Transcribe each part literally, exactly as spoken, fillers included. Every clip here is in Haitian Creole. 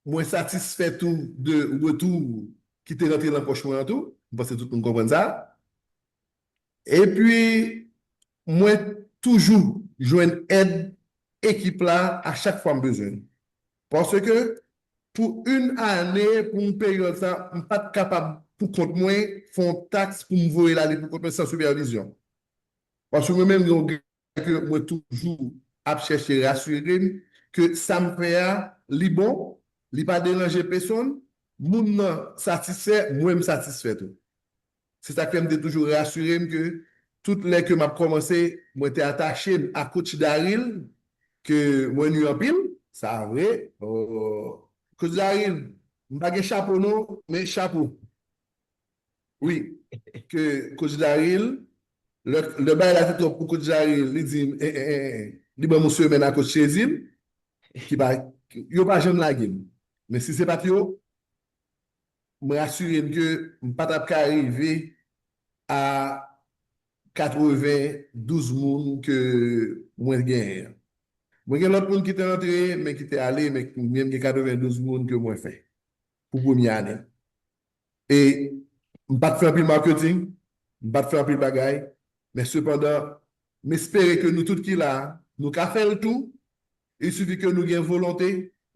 mwen satisfè tou de retou ki te rantre nan pòch mwen an tou. Mwen panse tout moun konprann sa. Epi, mwen toujou jwenn èd ekip la a chak fwa m bezwen. Paske pou yon ane, pou yon peryòd sa, m pa t kapab pou kont mwen fè yon taks pou m voye l ale pou kont mwen san sipèvizyon. Paske mwen menm, gen yon grenn ke mwen toujou ap chèche rasire m ke sa m fè a, li bon, li pa deranje pesonn, moun nan satisfè, mwen m satisfè tou. Se sa k fè m te toujou rasire m ke tout lè ke m ap kòmanse, mwen te atache m a Coach Daryl, ke mwen nwi anpil, sa vre. Oh, Coach Daryl, m pa gen chapo non, men chapo. Wi, ke Coach Daryl, lè, lè bagay la te twòp pou Coach Daryl, li di m, eh, eh, eh, eh, li ban m yon semèn a Coach Chezil, ki pa, yo pa janm lage m. Men si se pa t yo, mwen asire n ke m pa t ap ka rive a katrevendouz moun ke mwen genyen an. Mwen gen lòt moun ki te rantre, men ki te ale, men mwen gen katrevendouz moun ke mwen fè pou premye ane. E m pa t fè anpil marketing, m pa t fè anpil bagay, men sepandan, m espere ke nou tout ki la, nou ka fè l tou. Il suffit ke nou gen volonte,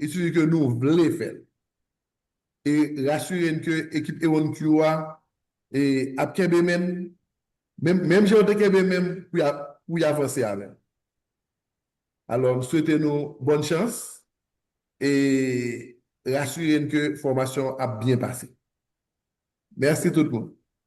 il suffit ke nou vle fè l. E rasire n ke ekip Ewon Q a e, ap kenbe men m, menm, menm jan yo te kenbe men m pou y a, pou y avanse avè m. Alò, m swete nou bòn chans e rasire n ke fòmasyon ap byen pase. Mèsi tout moun.